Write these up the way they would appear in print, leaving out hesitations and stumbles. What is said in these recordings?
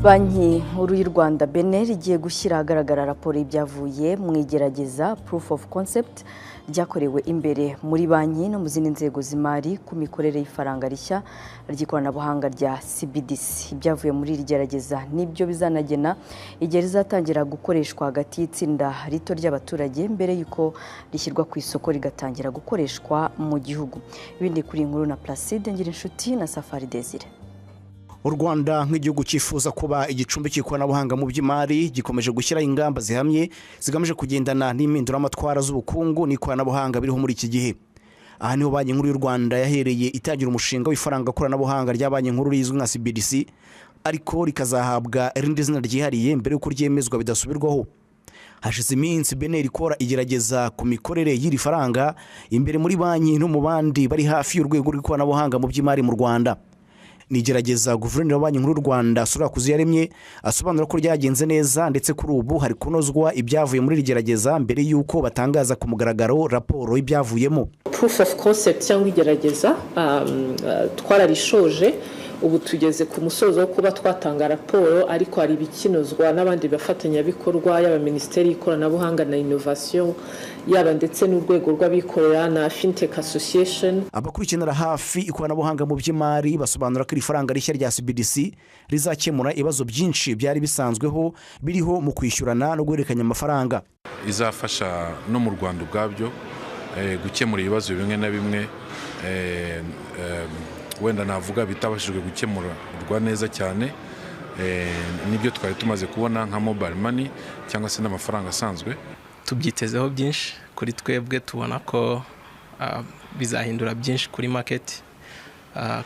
Banki Nkuru y'u Rwanda, BNR, igiye gushyira ahagaragara raporo y'ibyavuye mu igerageza, proof of concept, ryakorewe imbere muri banki no mu zindi nzego z'imari ku mikorere y'ifaranga rishya ry'ikoranabuhanga rya CBDC. Ibyavuye muri iri gerageza nibyo bizanagena igihe rizatangira gukoreshwa hagati y'itsinda rito ry'abaturage, mbere y'uko rishyirwa ku isoko rigatangira gukoreshwa mu gihugu. Ibindi kuri iyi nkuru na Placide Ngirinshuti na Safari Desire. U Rwanda, nk'igihugu cyifuza kuba igicumbi cy'ikoranabuhanga mu by'imari, gikomeje gushyiraho ingamba zihamye zigamije kugendana n'impinduramatwara z'ubukungu n'ikoranabuhanga biriho muri iki gihe. Aha niho Banki Nkuru y'u Rwanda yahereye itangira umushinga w'ifaranga koranabuhanga rya banki nkuru rizwi nka CBDC, ariko rikazahabwa irindi zina ryihariye mbere y'uko ryemezwa bidasubirwaho. Hashize iminsi BNR ikora igerageza ku mikorere y'iri faranga imbere muri banki no mu bandi bari hafi y'urwego rw'ikoranabuhanga mu by'imari mu Rwanda. Ni igerageza guverineri wa Banki Nkuru y'u Rwanda, Soraya Hakuziyaremye, asobanura ko ryagenze neza, ndetse kuri ubu hari kunozwa ibyavuye muri iri gerageza mbere y'uko batangaza ku mugaragaro raporo y'ibyavuyemo. Proof of concept cyangwa igerageza twararishoje, ubu tugeze ku musozo wo kuba twatanga raporo, ariko hari ibikinozwa n'abandi bafatanyabikorwa, yaba Minisiteri y'ikoranabuhanga na innovation, yaba ndetse n'urwego rw'abikorera na Fintech Association. Abakurikiranira hafi ikoranabuhanga mu by'imari basobanura ko iri faranga rishya rya CBDC rizakemura ibibazo byinshi byari bisanzweho biriho mu kwishyurana no guhererekanya amafaranga. Izafasha no mu Rwanda ubwabyo gukemura ibibazo bimwe na bimwe wenda navuga bitabashijwe gukemurwa neza cyane n'ibyo twari tumaze kubona nka mobile money cyangwa se n'amafaranga asanzwe. Tubyitezeho byinshi. Kuri twebwe tubona ko bizahindura byinshi kuri market,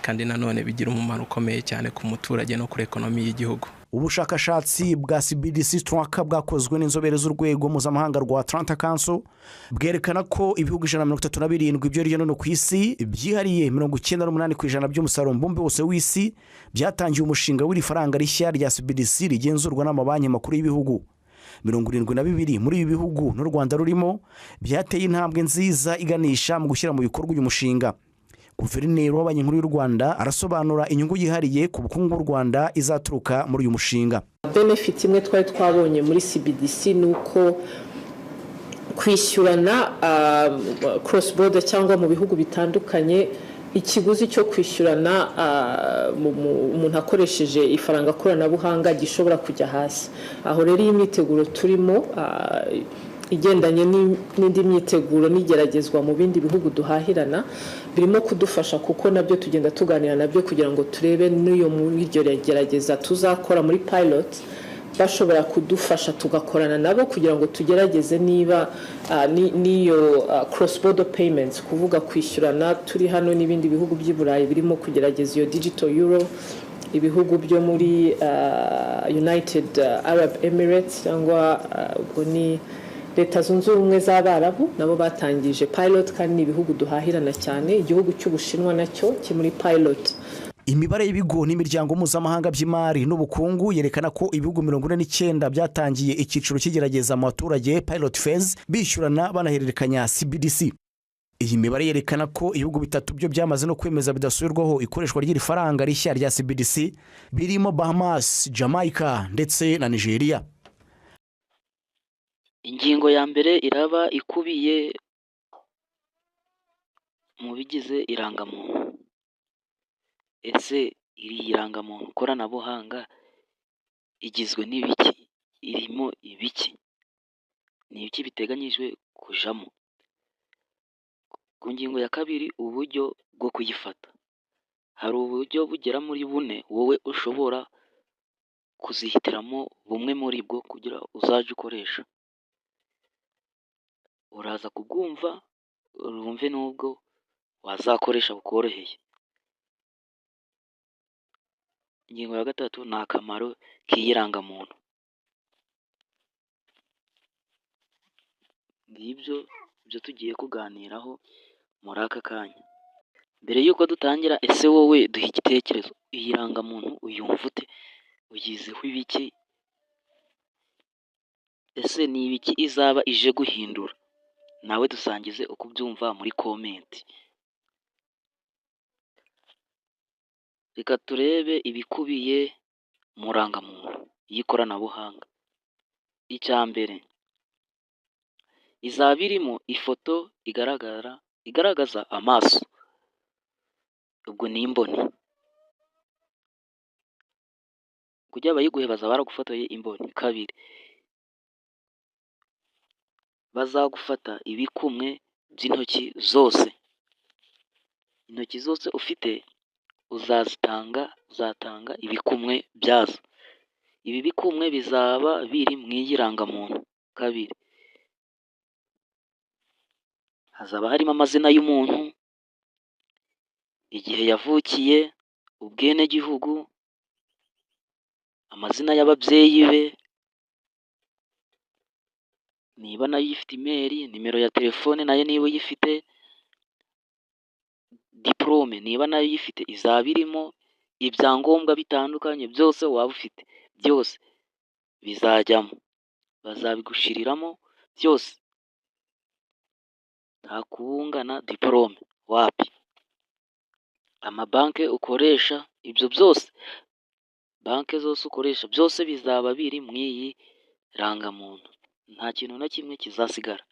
kandi nanone bigira umumaro ukomeye cyane ku muturage no kuri economy y'igihugu. Ubushakashatsi bwa CBDC Tracker bwakozwe n'inzobere z'urwego mpuzamahanga rwa Atlantic Council bwerekana ko ibihugu 137 byo hirya no hino ku isi byihariye 98% by'umusaruro mbumbe wose w'isi byatangiye umushinga w'iri faranga rishya rya CBDC rigenzurwa n'amabanki makuru y'ibihugu. 72 muri ibi bihugu, n'u Rwanda rurimo, byateye intambwe nziza iganisha mu gushyira mu bikorwa uyu mushinga. Guverineri wa Banki Nkuru y'u Rwanda arasobanura inyungu yihariye ku bukungu bw'u Rwanda izaturuka muri uyu mushinga. Benefit imwe twari twabonye muri CBDC ni uko kwishyurana cross border cyangwa mu bihugu bitandukanye, ikiguzi cyo kwishyurana umuntu akoresheje ifaranga koranabuhanga gishobora kujya hasi. Aho rero iyi myiteguro turimo igendanye n'indi myiteguro n'igeragezwa mu bindi bihugu duhahirana birimo kudufasha, kuko nabyo tugenda tuganira nabyo kugira ngo turebe n'iyo muri iryo gerageza tuzakora muri pilot bashobora kudufasha, tugakorana nabo kugira ngo tugerageze niba n'iyo cross border payments, kuvuga kwishyurana turi hano n'ibindi bihugu by'i Burayi birimo kugerageza iyo digital euro, ibihugu byo muri United Arab Emirates cyangwa ubwo ni Leta Zunze Ubumwe z'Abarabu, nabo batangije pilot, kandi ni ibihugu duhahirana cyane. Igihugu cy'Ubushinwa nacyo kiri muri pilot. Imibare y'ibigo n'imiryango mpuzamahanga by'imari n'ubukungu yerekana ko ibihugu 49 byatangiye icyiciro cy'igerageza mu baturage, pilot phase, bishyurana banahererekanya CBDC. Iyi mibare yerekana ko ibihugu bitatu byo byamaze no kwemeza bidasubirwaho ikoreshwa ry'iri faranga rishya rya CBDC, birimo Bahamas, Jamaica ndetse na Nigeria. Ingingo ya mbere iraba ikubiye mu bigize irangamuntu. Ese iri rangamuntu koranabuhanga igizwe n'ibiki? Irimo ibiki? Ni ibiki biteganyijwe kujamo? Ku ngingo ya kabiri, uburyo bwo kuyifata. Hari uburyo bugera muri bune, wowe ushobora kuzihitiramo bumwe muri bwo kugira uzajye ukoresha. Uraza kubwumva wumve n'ubwo wazakoresha bukoroheye. Ingingo ya gatatu ni akamaro k'iyi rangamuntu. Ngibyo ibyo tugiye kuganiraho muri aka kanya. Mbere y'uko dutangira, ese wowe duhe igitekerezo, iyi rangamuntu uyumva ute? Uyiziho ibiki? Ese ni ibiki izaba ije guhindura? Nawe dusangize uko ubyumva muri comment. Reka turebe ibikubiye mu ndangamuntu y'ikoranabuhanga. Icya mbere, izaba irimo ifoto igaragara igaragaza amaso, ubwo ni imboni. Kugira bayiguhe bazaba baragufotoye imboni. Kabiri, bazagufata ibikumwe by'intoki zose, intoki zose ufite uzazitanga, uzatanga ibikumwe byazo. Ibi bikumwe bizaba biri mu iyi rangamuntu. Kabiri, hazaba harimo amazina y'umuntu, igihe yavukiye, ubwenegihugu, amazina y'ababyeyi be, niba nayo ifite email, nimero ya telefone nayo niba uyifite, diporome niba nayo uyifite izaba irimo, ibyangombwa bitandukanye byose waba ufite byose bizajyamo, bazabigushiriramo byose, nta kubungana diporome wapi. Amabanki ukoresha ibyo byose, banki zose ukoresha byose bizaba biri mu iyi rangamuntu, nta kintu na kimwe kizasigara.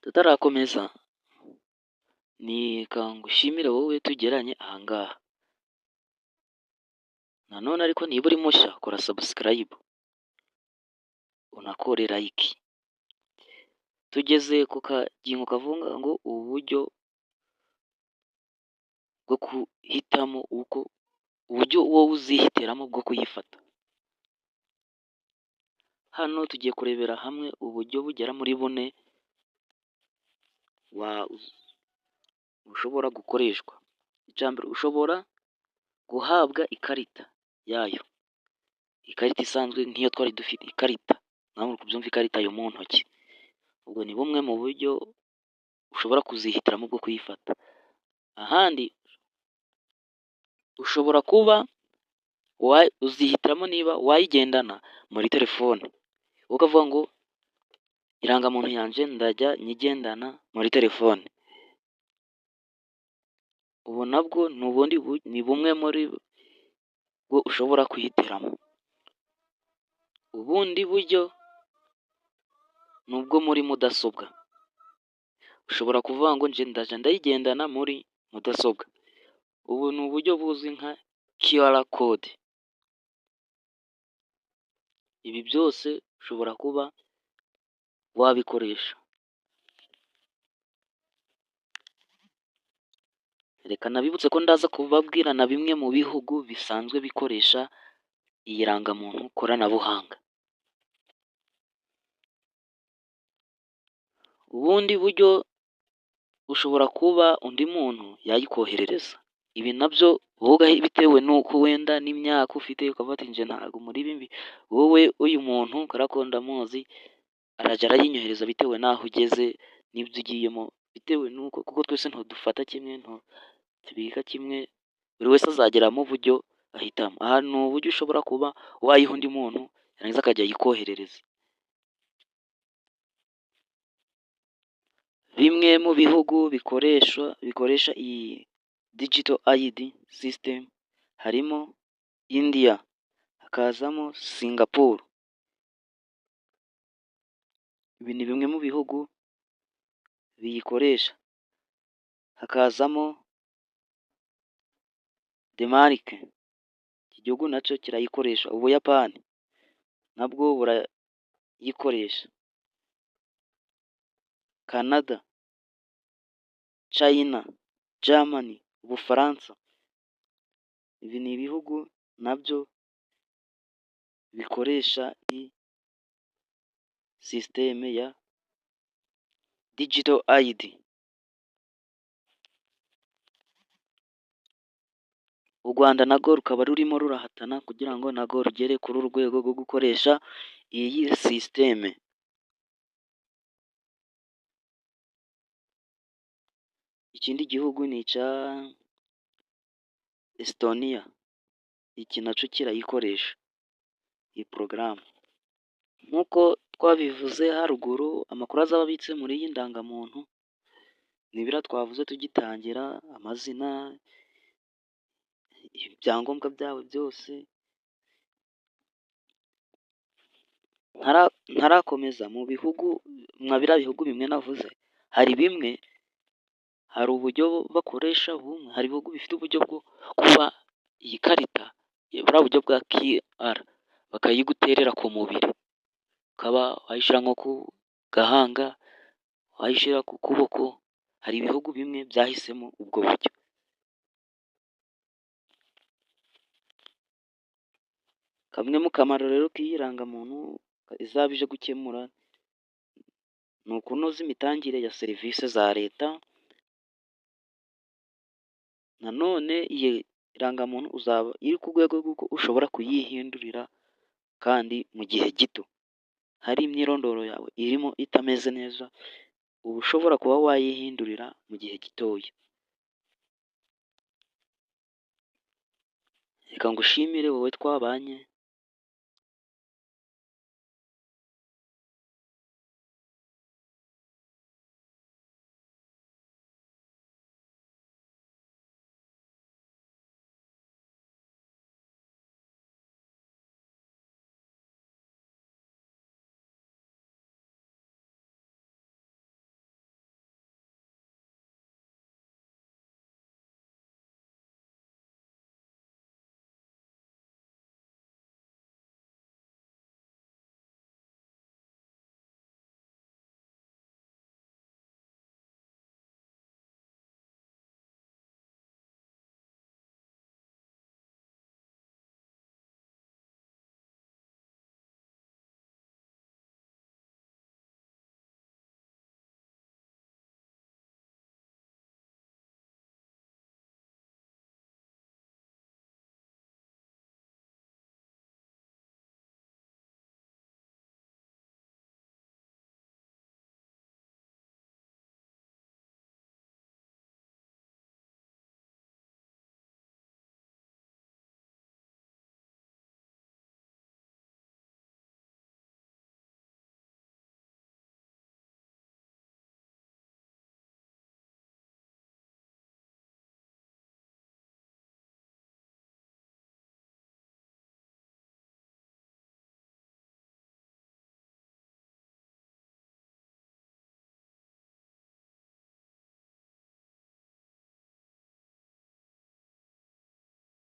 Tutarakomeza reka ngushimire wowe tugeranye aha ngaha, nanone ariko niba uri mushya kora subscribe unakore like. Tugeze ku kagingo kavuga ngo uburyo bwo guhitamo uko uburyo wowe uzihitiramo bwo kuyifata. Hano tugiye kurebera hamwe uburyo bugera muri bune bushobora gukoreshwa. Icya mbere, ushobora guhabwa ikarita yayo, ikarita isanzwe nk'iyo twari dufite, ikarita nawe uri kubyumva, ikarita yo mu ntoki. Ubwo ni bumwe mu buryo ushobora kuzihitiramo bwo kuyifata. Ahandi ushobora kuba uzihitiramo niba wayigendana muri telefone, ukavuga ngo irangamuntu yanjye ndajya nyigendana muri telefone. Ubu nabwo ni ubundi ni bumwe muri bwo ushobora kwihitiramo. Ubundi buryo ni ubwo muri mudasobwa, ushobora kuvuga ngo njye ndajya ndayigendana muri mudasobwa. Ubu ni uburyo buzwi nka QR code. Ibi byose ushobora kuba wabikoresha. Reka nabibutse ko ndaza kubabwira na bimwe mu bihugu bisanzwe bikoresha iyi rangamuntu koranabuhanga. Ubundi buryo ushobora kuba undi muntu yayikoherereza. Ibi nabyo wowe bitewe n'uko wenda n'imyaka ufite ukavuga uti njye ntabwo muri ibi, wowe uyu muntu kubera ko ndamuzi arajya arayinyohereza bitewe n'aho ugeze n'ibyo ugiyemo, bitewe n'uko kuko twese ntidufata kimwe, ntitubika kimwe, buri wese azageramo uburyo ahitamo. Aha ni uburyo ushobora kuba wayiha undi muntu yarangiza akajya ayikoherereza. Bimwe mu bihugu bikoresha iyi digital ID system harimo India, hakazamo Singapore. Ibi ni bimwe mu bihugu biyikoresha, hakazamo Denmark, iki gihugu nacyo kirayikoresha, Ubuyapani nabwo burayikoresha, Canada, China, Germany, Ubufaransa. Ibi ni ibihugu nabyo bikoresha iyi sisiteme ya digital ID. U Rwanda narwo rukaba rurimo rurahatana kugira ngo narwo rugere kuri uru rwego rwo gukoresha iyi sisiteme. Ikindi gihugu ni icya Estonia, iki nacyo kirayikoresha iyi porogaramu. Nk'uko twabivuze haruguru, amakuru azaba abitse muri iyi ndangamuntu ni biriya twavuze tugitangira, amazina, ibyangombwa byawe byose. Ntarakomeza mu bihugu nka biriya bihugu bimwe navuze, hari bimwe, hari uburyo bakoresha bumwe, hari ibihugu bifite uburyo bwo kuba iyi karita, buriya buryo bwa QR bakayiguterera ku mubiri, ukaba wayishyira nko ku gahanga, wayishyira ku kuboko, hari ibihugu bimwe byahisemo ubwo buryo. Kamwe mu kamaro rero k'iyi rangamuntu izaba ije gukemura, ni ukunoza imitangire ya serivisi za leta, nanone iyi rangamuntu uzaba iri ku rwego rw'uko ushobora kuyihindurira kandi mu gihe gito. Hari imyirondoro yawe irimo itameze neza, uba ushobora kuba wayihindurira mu gihe gitoya. Reka ngushimire wowe twabanye.